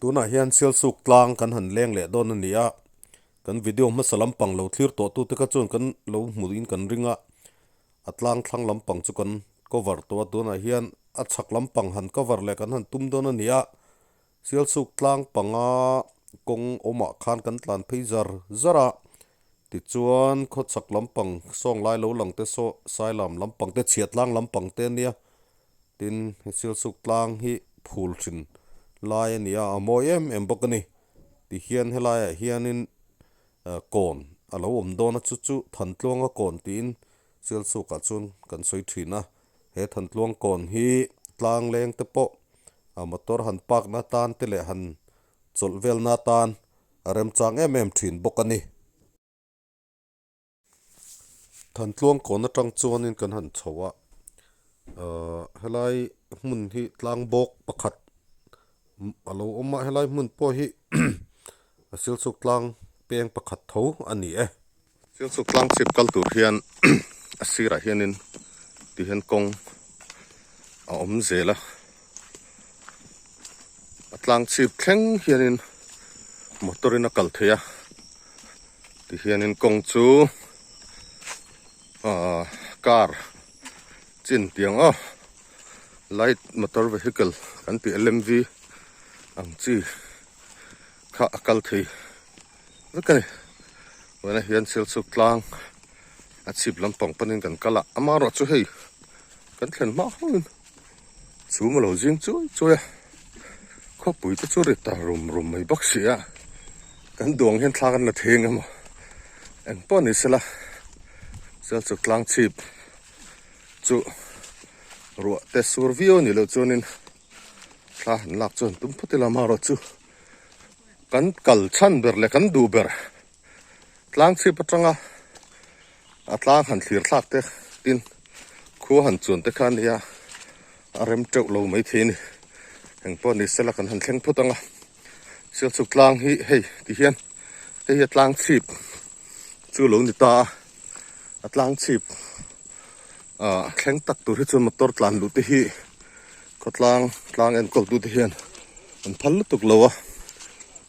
Tunah hian Sialsuk tlang kan han leng leh dawn a ni a, kan video hmasa lampang lo thlir tawh tute kha chuan kan lo hmu in kan ring a, a tlang thlang lampang chu kan cover tawh a, tunah hian a chhak lampang han cover leh kan han tum dawn a ni a, Sialsuk tlang panga kawng awmah khan kan tlan phei zar zar a, tichuan khawchhak lampang sawng lai lo lang te saw Sailam lampang te chhiahtlang lampang te a nia. Tin, he Sialsuk tlang hi phul hrin lai a ni a, a mawi em em bawk a ni. Tihian helaiah hianin kawn a lo awm dawn a, chu chu Thantluanga kawn tiin Sialsukah chuan kan sawi thin a. He Thantluang kawn hi tlang leng te pawh a motor han park na tan te leh han chawlh velna tan a remchang em em thin bawk a ni. Thantluang kawn atang chuanin kan han chho a, ahh helai hmun hi tlang bawk pakhat a lo awm a, helai hmun pawh hi a Silchuk tlang peng pakhat tho a ni e. Silchuk tlang chhip kal tur hian a sirah hianin tihian kawng a awm zel a, a tlang chhip thleng hianin motor in a kal thei a. Tihianin kawng chu ahh car chin tiang aw light motor vehicle kan tih L_M_V ang chi kha a kal thei vek a ni tunah hian Sialsuk tlang a chhip lampang panin kan kal a amaherawhchu hei kan thlen hma hauhin chhum a lo zing chuai chuai a khawpui te chu ri ta rum rum mai bawk si a kan duang hian thla kan la thei ang emaw eng pawh ni sela Sialchuk tlang chhip chu ruah te sur viau a nih loh chuanin thla han lak chuan tum phawt ila amaherawhchu kan kal chhan ber leh kan duh ber tlang chhip atanga a tlang han thlir thlak te tin khua han chuan te kha nia a rem teuh lo mai thei a ni eng pawh ni sela kan han thleng phawt ang a Sialchuk tlang hi hei ti hian hei hi a tlang chhip chu lo ni ta a a tlang chhip ah thleng tak tur hi chuan motor tlan luh te hi khawtlang tlang enkawl tu te hian an phal lutuk lo a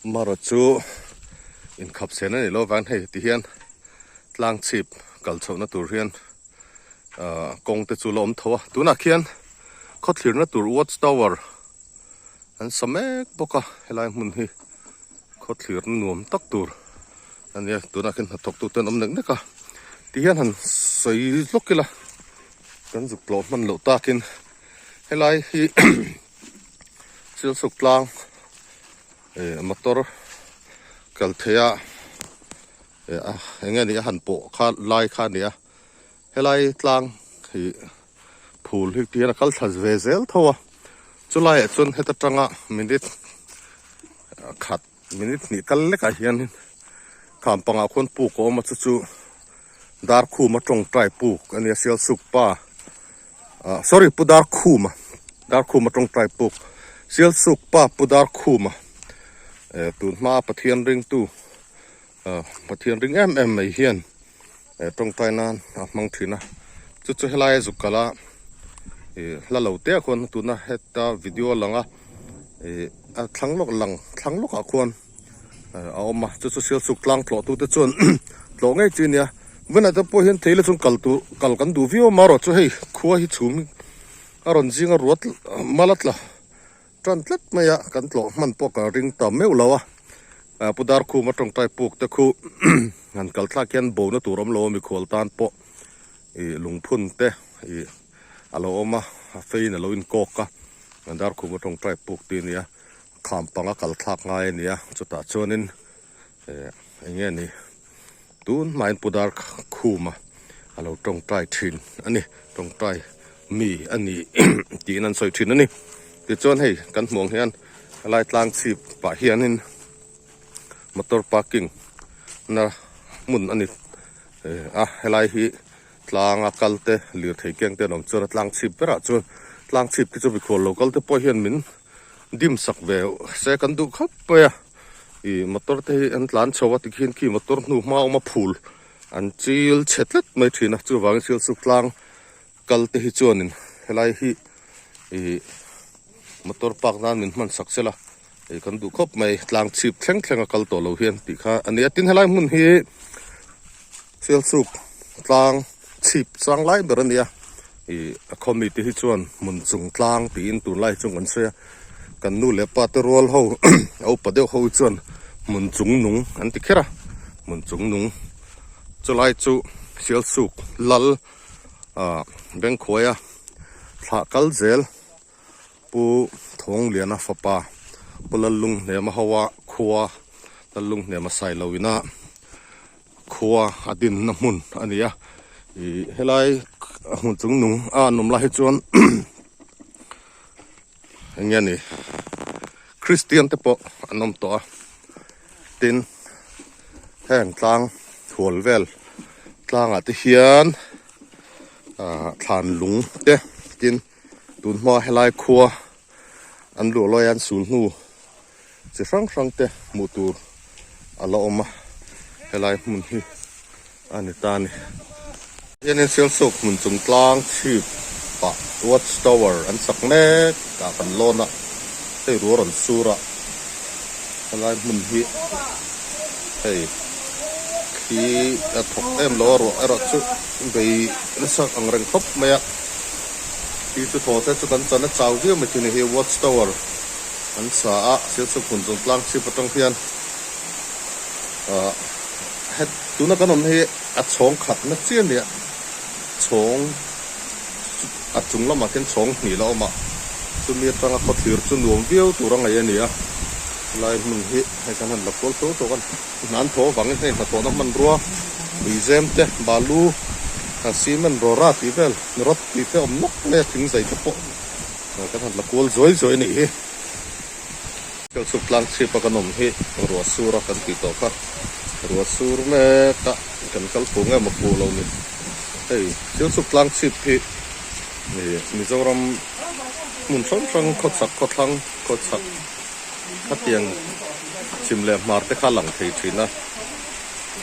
amaherawhchu inkhap sen a nih loh avangin hei ti hian. Tlang chhip kal chhohna tur hian ahh kawng te chu la awm tho a tunah khian khawthlirna tur watch tower an sa mek bawk a helai hmun hi khawthlirna nuam tak tur a nia tunah khian hnathawk tu te an awm nek nek a tihian han sawi hlawk ila kan zuk tlawh hman loh takin helai hi Silsuk tlang eh motor kal theih a. Eh a eng nge ni a han pawh kha lai kha a ni a helai tlang hi phul hi tihian a kal thla ve zel tho a chulaiah chuan heta tanga minute khat minute hnih kal lekah hianin kham pangah khuan puk a awm a chu chu Darkhuma tawngtai puk a nia Sialsuk pa ah sorry Pu Darkhuma Darkhuma tawngtai puk Sialsuk pa Pu Darkhuma eh tun hma Pathian ringtu. Pathian ring em em mai hian tawngtai nan a hmang thin a chu chu helai a zuk kal a ih hla lo te ah khuan tuna heta video a lang a ih a thlang lawk lang thlang lawk ah khuan a awm a chu chu Sialsuk tlang tlawh tu te chuan tlawh ngei chi a nia vawiinah te pawh hian thei la chuan kal tur kal kan duh viau a marawh chu hei khua hi chhum a rawn zing a ruat mal a tla. Tan tlat mai a, kan tlawh hman pawh ka ring ta meuh lo a, Pu Darkhuma tawngtai puk te khu han kal thlak hian bona tur awm lo a mikhual tan pawh ih lungphun te ih a lo awm a, a fein a lo inkawk a, Darkhuma tawngtai puk tih a ni a, kham panga kal thlak ngai a ni a, chutah chuanin ih eng nge ni tun hmain Pu Darkhuma a lo tawngtai thin a ni, tawngtai mi a ni tiin an sawi thin a ni. Tichuan hei kan hmuh ang hian helai tlang chhip pah hianin motor parking na hmun a ni a, helai hi tlanga kal te lirthei keng te an awm chuan a tlang chhip berah chuan tlang chhip te chu mikhual lo kal te pawh hian min dim sak ve se kan duh khawp mai a, ih motor te hi an tlan chho a tikhian khi motor hnu hma awm a phul an chil chhe tlat mai thin a chuvangin Sialsuk tlang kal te hi chuanin helai hi ih motor park nan min hman sak sela Hei kan duh khawp mai tlang chhip thleng thleng a kal tawh lo hian tih kha a ni a tin helai hmun hi Sialsuk tlang chhip chang lai ber a ni a ih a khaw mite hi chuan hmun chung tlang tiin tunlai chung kan sawi a kan nu leh pa te rual ho a upa deuh ho hi chuan hmun chung nung an ti kher a hmun chung nung chulai chu Sialsuk lal ah Bengkhuaia thlah kal zel. Pu Thawngliana fapa Pu Lallunghnema hoa khua Lallunghnema Sailoina khua a dinna hmun a ni a ih helai hmun chung nung a an awm lai hi chuan eng nge ni Kristian te pawh an awm tawh a tin heng tlang hual vel tlangah te hian ah thlan lung te tin. Tun hma helai khua an luah lawi a an sul hnu chi hrang hrang te hmuh tur a la awm a helai hmun hi a ni ta a ni. Hianin Sialsuk hmun chung tlang chhip pah watch tower an sak mek ah kan lawn a hei ruah rawn sur a helai hmun hi hei thli a thawk em lo a ruah erawh chu bei nasa ang reng khawp mai a. Khi chu thaw te chu kan chan a chau viau mai thina hi watch tower an sa a Sialsuk hmun chung tlang chhip atang hian ah het tuna kan awm hi a chhawng khat na chiah a nia chhawng a chung lamah khian chhawng hnih la awm a chumi atanga khawthlir chu nuam viau tur a ngaih a ni a helai hmun hi hei kan han la kual tho tawk a ni. Hna an thaw avangin hei hnathawhna hmanrua tuizem te, balu, cement rawra tih vel, rawt tih te awm nawk mai a, thing zai te pawh kan han la kual zuai zuai a nih hi. Sialsuk tlang chhip a kan awm hi ruah sur a kan tih tawh kha, ruah sur mek a kan kal fuh nge maw fuh lo ni. Hei Sialsuk tlang chhip hi Mizoram hmun hrang hrang khawchhak khawthlang khawchhak Khatiang chim leh hmar te kha a lang thei thin a,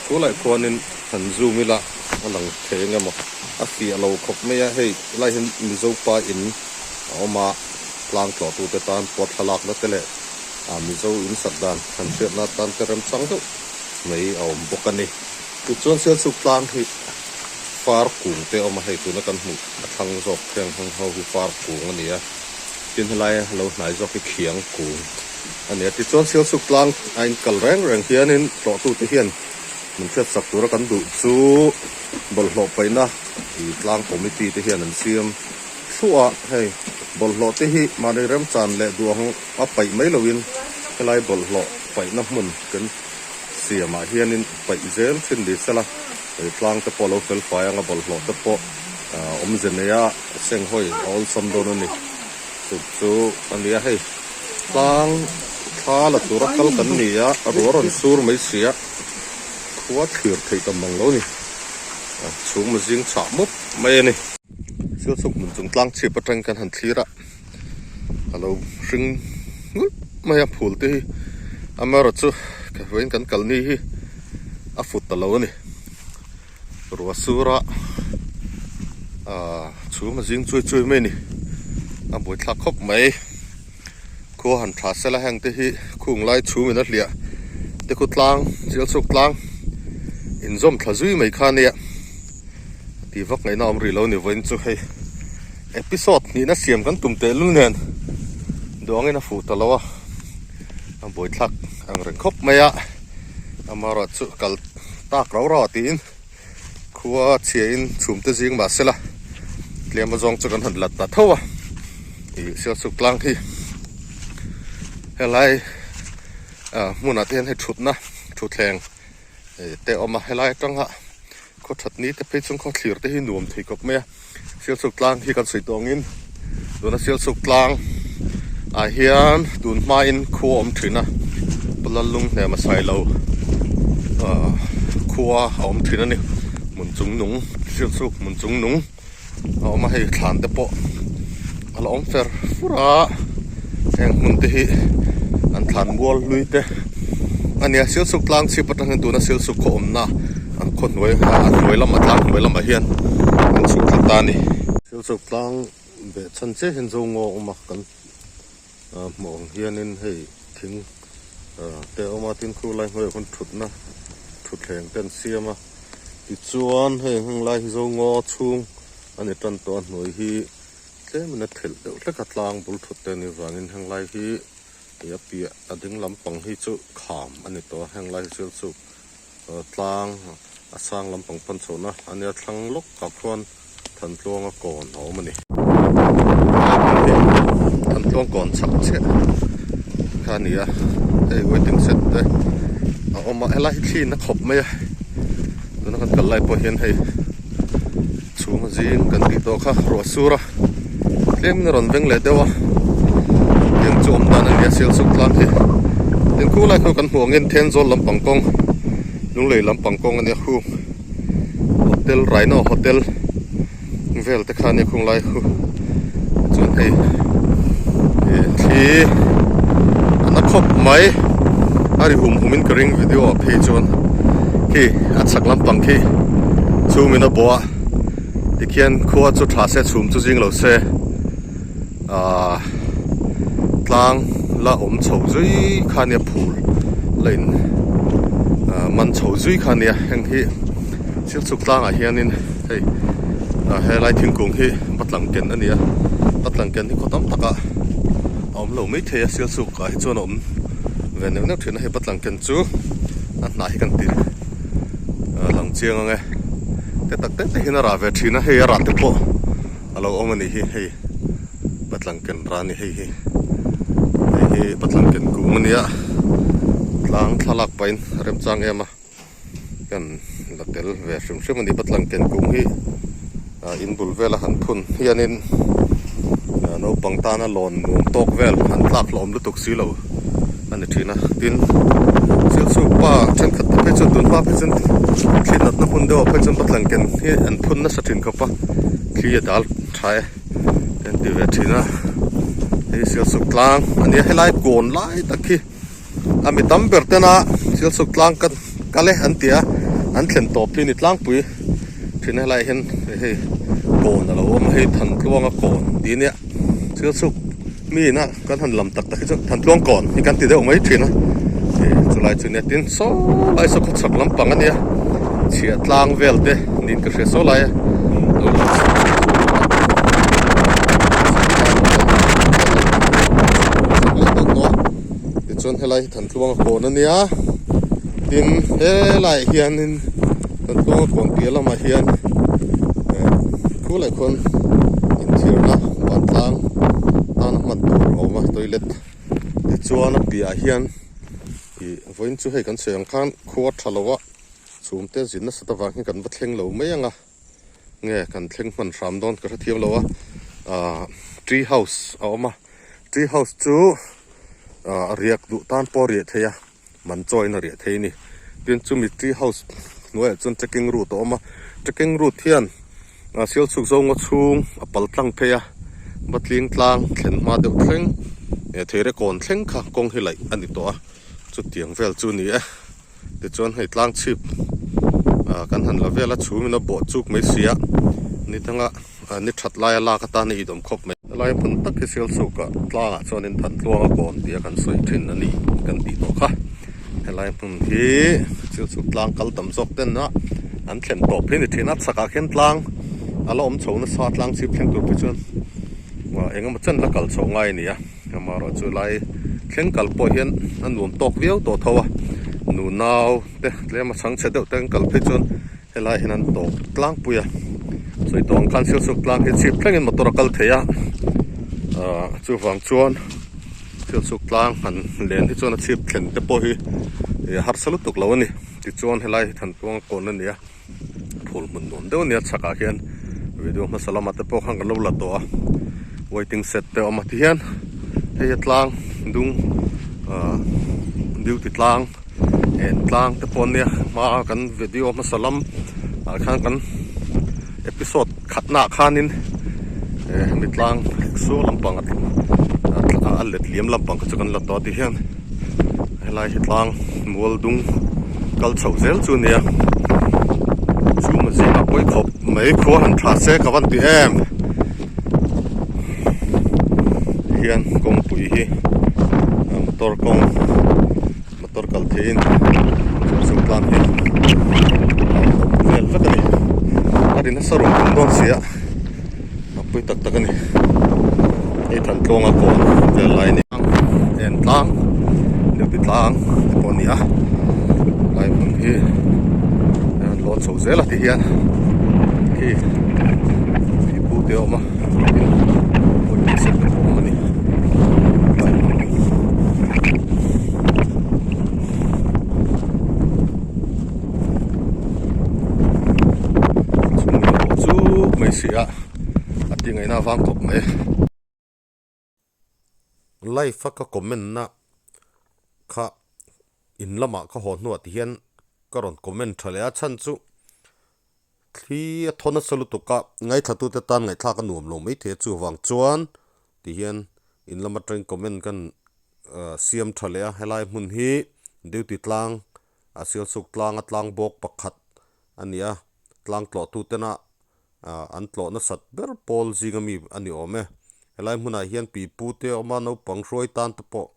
chu lai khuanin han zoom ila a lang thei eng emaw a fiah lo khawp mai a, hei helai hian Mizo pa in a awm a, tlang tlawh tu te tan pawh thlalakna te leh ah Mizo in sak dan han hriatna atan te remchang deuh mai a awm bawk a ni. Tichuan Sialsuk tlang hi far kung te a awm a, hei tuna kan hmuh a thlang zawk heng heng ho hi far kung a ni a. Tin helai a lo hnai zawk hi khiang kung a ni a, tichuan Sialsuk tlang a inkal reng reng hianin tlawhtute hian min hriatsak tura kan duh chu bawlhhlawh paihna ih tlang committee te hian an siam thluah a, hei bawlhhlawh te hi mahni remchan leh duh ang a paih mai loin helai bawlhhlawh paihna hmun kan siamah hianin paih zel thin ni sela tlang te pawh a lo fel fai ang a bawlhhlawh te pawh awmze nei a. Seng hawi a awlsam dawn a ni. Chu chu a ni a hei tlang thla la tura kal kan ni a, a ruah rawn sur mai si a, khua thlir theih tam ang lo ni. A chhung zing chhah mup mai a ni. Silchuk hmun chung tlang chhip atangin kan han thlir a, a lo hring nghulh mai a phul te hi amaherawhchu vawiin kan kal ni hi a fut ta lo a ni. Ruah sura ahh chhum a zing chuai chuai mai a ni a buaithlak khawp mai khua han tha sela heng te hi khung lai chhum in a hliah te khu tlang Sialsuk tlang inzawm thla zui mai kha ania ti vak ngaihna awm rih lo ni vawiin chu hei episode hnihna siam kan tum tehlul nen duangin a fuh ta lo a a buaithlak ang reng khawp mai a amaherawhchu kal Tak rau rau ah tiin khua chhia in chhum te zing mah sela tlem azawng chu kan han lat ta tho a ih Sialsuk tlang hi helai ah hmunah te hian hei thutna thutthleng te a awm a helai atanga khaw that ni te phei chuan khaw thlir te hi nuam thei khawp mai a Sialsuk tlang hi kan sawi tawh angin tuna Sialsuk tlang ah hian tun hmain khua a awm thin a Pu Lallunghnema Sailo ah khua a awm thin a ni hmun chung nung Sialsuk hmun chung nung a awm a hei thlan te pawh a la awm fer fur a heng hmun te hi an thlan mual hlui te a ni a Sialsuk tlang chhip atang hian tuna Sialsuk khaw awmna An khaw hnuai a hnuai lamah tlang hnuai lamah hian an chhuk thla ta a ni. Silchuk tlang beh chhan chiah hian zo ngaw a awm a kan hmuh ang hianin hei thing te a awm a tin khu lai hnuaiah khuan thutna thutthleng te an siam a tichuan hei heng lai hi zo ngaw chhung a ni tan tawh a hnuai hi tlemin a thelh deuh hlek a tlang bul thut te a nih vangin heng lai hi ih a piah a ding lampang hi chu kham a ni tawh a heng lai hi chu chu tlang a sang lampang pan chhohna a nia thlang lawk ah khuan Thantluanga kawn a awm a ni. Thantluang kawn chak chiah kha a ni a, hei waiting shed te a awm a, helai hi thli na khawp mai a, tuna kan kal lai pawh hian hei chhung a zing kan tih tawh kha ruah sur a, tlemin a rawn veng leh deuh a, tiang chu awm dan a nia Sialsuk tlang hi, tin khu lai khaw kan hmuh angin Thenzawl lampang kawng Lunglei lampang kawng a nia khu. Hotel Rhino Hotel vel te kha a nia khung lai khu chuan hei ih thli a na khawp mai a ri hum hum in ka ring video ah phei chuan khi a chhak lampang khi chhum in a bawh a tikhian khua chu tha se chhum chu zing lo se ahh tlang la awm chho zui kha nia phul la in ah man chho zui kha nia heng hi thil chhuk tlangah hianin hei ah helai thingkung hi batlang ken a ni a batlang ken hi khaw tam takah a awm lo maithei a sialchhuk ah hi chuan a awm ve neuh neuh thin a hei batlang ken chu a hnah hi kan ti ah lang chiang ang e te tak te te hian a rah ve thin a hei a rah te pawh. A lo awm a nih hi hei Patlang ken ra a ni hei hi hei hi Patlang ken kung a nia tlang thlalak pahin a remchang em a kan la tel ve hrim hrim a ni Patlang ken kung hi ah in bul vela han phun hianin ah naupang tana lawn nuam tawk vel han tlak hlawm lutuk si lo a ni thin a tin thil chhuk pa thenkhat te phei chuan tunhma phei chuan thli natna hmun deuh ah phei chuan patlang ken hi an phun nasa thin khawp a thli a dal tha e an ti ve thin a hei sialsuk tlang a nia helai kawn lai tak hi a mi tam ber tena sialsuk tlang ka kal e an ti a an thlen tawp hi ni tlangpui thin a helai hian hei kawn a lo awm a hei Thantluanga kawn tih a nia sialsuk Mi ina kan han lam tak tak hi chu Thantluang kawn hi kan ti deuh mai thin a, ih chulai chu nia tin saw lai saw khawchhak lampang a nia chhiah tlang vel te niin ka hria saw lai a lo lang chho tichuan helai hi Thantluanga kawn a nia tin helaiah hianin Thantluanga kawn piah lamah hian khulai khuan inthirna vantlang tana hman tur a awm a toilet tichuan a piahah hian ih vawiin chu hei kan sawi ang khan khua tha lo a chhum te zin nasat avang hian kan va thleng lo mai ang a nge kan thleng hman hram dawn ka hrethiam lo a ah tree house a awm a tree house chu ah riak duh tan pawh a riah theih a. Man chawiin a riah thei a ni. Tin chumi tree house hnuaiah chuan trekking route a awm a, trekking route hian Sialchhuk zawnga chhung a pal tlang phei a, Batling tlang thlen hma deuh thleng eh theire kawn thleng kha kawng hi laih a ni tawh a, chutiang vel chu a ni e. Tichuan hei tlang chhip ah kan han la vel a, chhumin a bawh chuk mai si a, ni danga ni that laia lak atan a idawm khawp mai. Helai hmun tak hi Sialchhukah tlangah chuanin Thantluanga kawn tia kan sawi thin a ni kan tih tawh kha. Helai hmun hi Sialchhuk tlang kal tam zawk ten a an thlen tawp hi a ni thin a, chhakah khian tlang a la awm chho nasa tlang chhip thleng tur phei chuan eng emaw chen la kal chhoh ngai a ni a, amaherawhchu lai thleng kal pawh hian a nuam tawk viau tawh tho a, nunau te tlem a chhangchhe deuh te an kal phei chuan. Helai hian an tawp tlangpui a, sawi tawh ang khan Sialsuk tlang hi chhip thlengin motor a kal thei a, ahh chuvang chuan Sialsuk tlang han len hi chuan a chhip thlen te pawh hi ih harsa lutuk lo a ni. Tichuan helai hi Thantluanga kawn a ni a, phul hmun nuam deuh a ni a chhakah khian video hmasa lamah te pawh khan kan lo la tawh a, waiting shed te a awm a tihian hei a tlang dung ahh duty tlang. En tlang te pawh nia hma kan video hmasa lam ah khan kan episode khatna ah khanin eh hemi tlang saw lampang a let liam lampang kha chu kan la tawh a ti hian helai hi tlang mual dung kal chho zel chu a nia chu zingah pawi khawp mai khua han tha se ka van ti em. Hian kawngpui hi. Motor kawng motor kal theihin sialsuk tlang hi a awm vel vek a ni a ri nasa rum rum dawn si a a pui tak tak a ni hei Thantlawnga kawn vel lai a ni en tlang deuh ti tlang te pawh a ni a lai hmun hi an lawn chho zel a ti hian khi pipu te a awm a tin pawimawh set te pawh a awm a ni. Chhungin pawh chuk mai si a a tih ngaihna avang khawp mai. Live a ka comment na kha in lamah ka haw hnuah ti hian ka rawn comment tha leh a chhan chu Thli a thaw nasa lutuk a, ngaithlatute tan ngaihthlak a nuam lo maithei a, chuvang chuan ti hian in lam atangin comment kan siam tha leh a, helai hmun hi duty tlang a Sialsuk tlanga tlang bawk pakhat a ni a, tlang tlawhtutena an tlawh nasat ber pawl zinga mi a ni awm e. Helai hmunah hian pipute a awm a, naupang hruai tan te pawh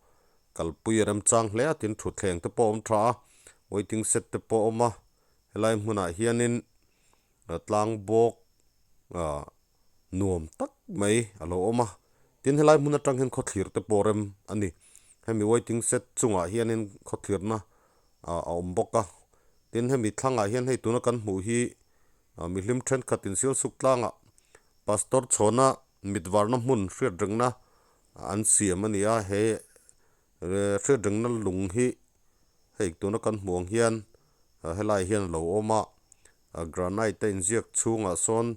kalpui a remchang hle a, tin thutthleng te pawh a awm tha a, waiting shed te pawh a awm a. Helai hmunah hianin tlang bawk ah nuam tak mai a lo awm a, tin helai hmun atang hian khawthlir te pawh rem a ni. Hemi waiting shed chungah hianin khawthlirna ah a awm bawk a, tin hemi thlangah hian hei tuna kan hmuh hi mihlim thenkhat insialsuk tlangah pastor chhawna mit varna hmun hriatrengna an siam a ni a, he hriatrengna lung hi hei tuna kan hmuh ang hian helai hian a lo awm a granite a inziak chhungah sawn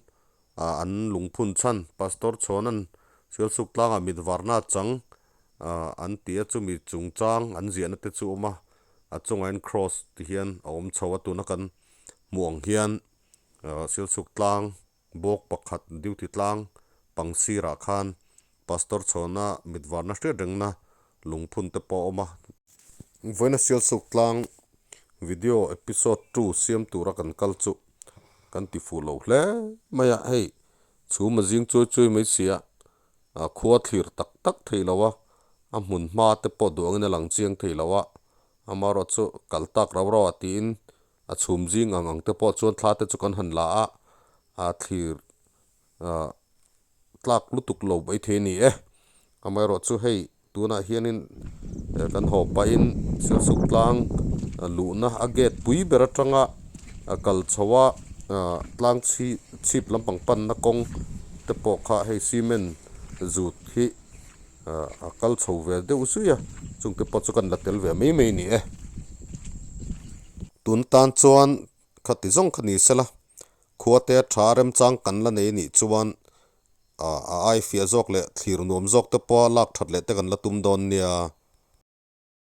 ah an lungphun chhan pastor chhuanan Sialsuk tlangah mit varna chang ah an ti a chumi chungchang an ziahna te chu a awm a a chungah hian cross ti hian a awm chho a tuna kan hmuh ang hian ah Sialsuk tlang bawk pakhat duty tlang pang sirah khan Pastor chhuahna mit varna hriat rengna lungphun te pawh a awm a. Vawiina Sialsuk tlang video episode 2 siam tura kan kal chu kan ti fuh lo hle mai a, hei chhum a zing chuai chuai mai si a, khua thlir tak tak thei lo a, a hmun hma te pawh duh angin a lang chiang thei lo a, amaherawhchu chu kal tak rau rau ah tiin a chhum zing ang ang te pawh chuan thla te chu kan han la a, a thlir ah tlak lutuk lo mai thei a ni e. Amaherawh chu hei tunah hianin kan haw pahin Sialsuk tlang luhna a gate pui ber atanga a kal chho a ah tlang chhi chhip lampang panna kawng te pawh kha hei cement zut hi ah a kal chho ve deuh zui a chungte pawh chu kan la tel ve mai mai a ni e. Tun tan chuan khati zawng kha ni sela Khuate tha remchang kan la nei nih chuan a ai fiah zawk leh thlir nuam zawk te pawha lak that leh te kan la tum dawn nia.